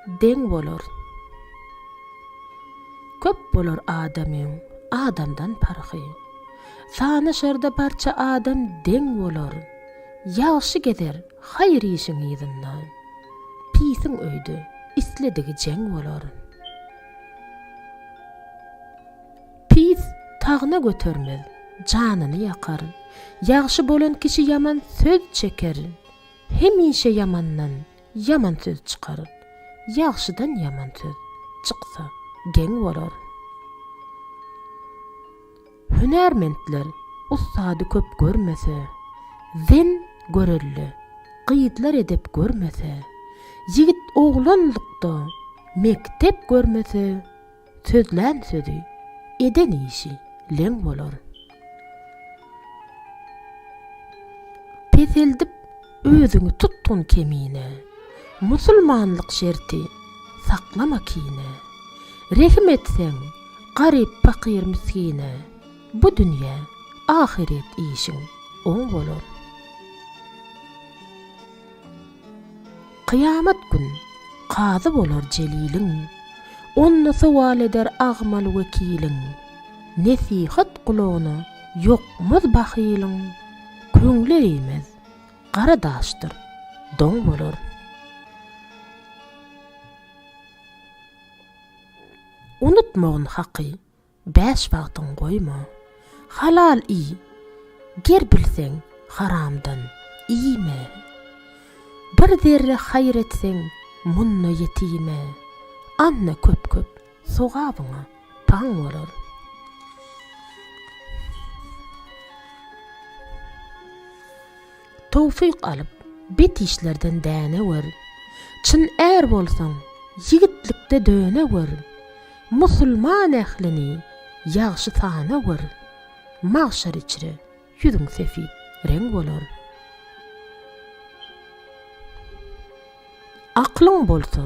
deň bolar. Köp bolar adamyň adamdan parhy. Sanaşarda barça adam deň bolar. Ýagşy gezer haýyr işiň yzynda. Pisiň öýde isledigi jeň bolar. Pis tagna götermez, janyny ýakar. Ýagşy bolan kişi ýaman söz çeker. Hemişe ýamandan ýaman söz çykar. Ýagşydan ýaman söz çyksa geň bolar. Hünärmentler ussady köp görmese, Zen görelde, gyzlar edep görmese, Ýigit oglanlykda mekdep görmese, Sözlän sözi, eden işi leň bolar. Peseldip özüňi tutgun kemine, Musulmanlyk şerti, saklama kine. Rehim etseň, garyp pakyr misgine, Bu dünýä, ahyret işiň oň bolar. Kyýamat gün kazy bolar Jeliliň, Onda sowal eder agmal wekiliň. Nesihat gulagyna ýokmaz bahylyň, Köňli erimez, gara daşdyr, doň bolar. Unutmagyn Haky, Bäş wagtyň goýma. Halal iý, ger bilseň, haramdan iýme. Bir zerre haýyr etseň munda ýetime, Anna köp-köp sogabyňa paň bolar. Towfyk alyp, bet işlerden dänewer. Çyn är bolsaň, ýigitlikde dönewer. Musulman ählini ýagşy sanawer. Magşar içre ýüzüň sefit reň bolar. Aklyň bolsa,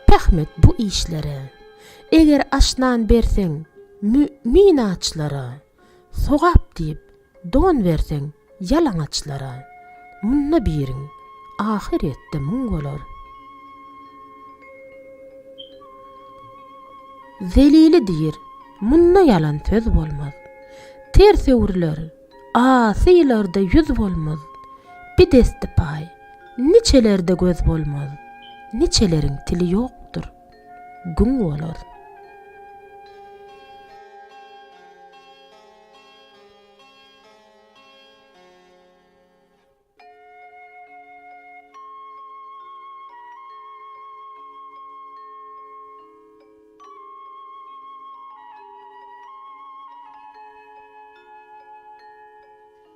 pähm et bu işlere. Eger aş-nan berseň mümin açlara. Sogap diýip, don berseň ýalaňaçlara, Munda biriň ahyretde muň bolar. Zelili diýr, munda ýalan söz bolmaz. Ters öwrüler, asylarda ýüz bolmaz. Bidesti paý, niçelerde göz bolmaz. Niçeleriň tili ýokdur, güň bolar.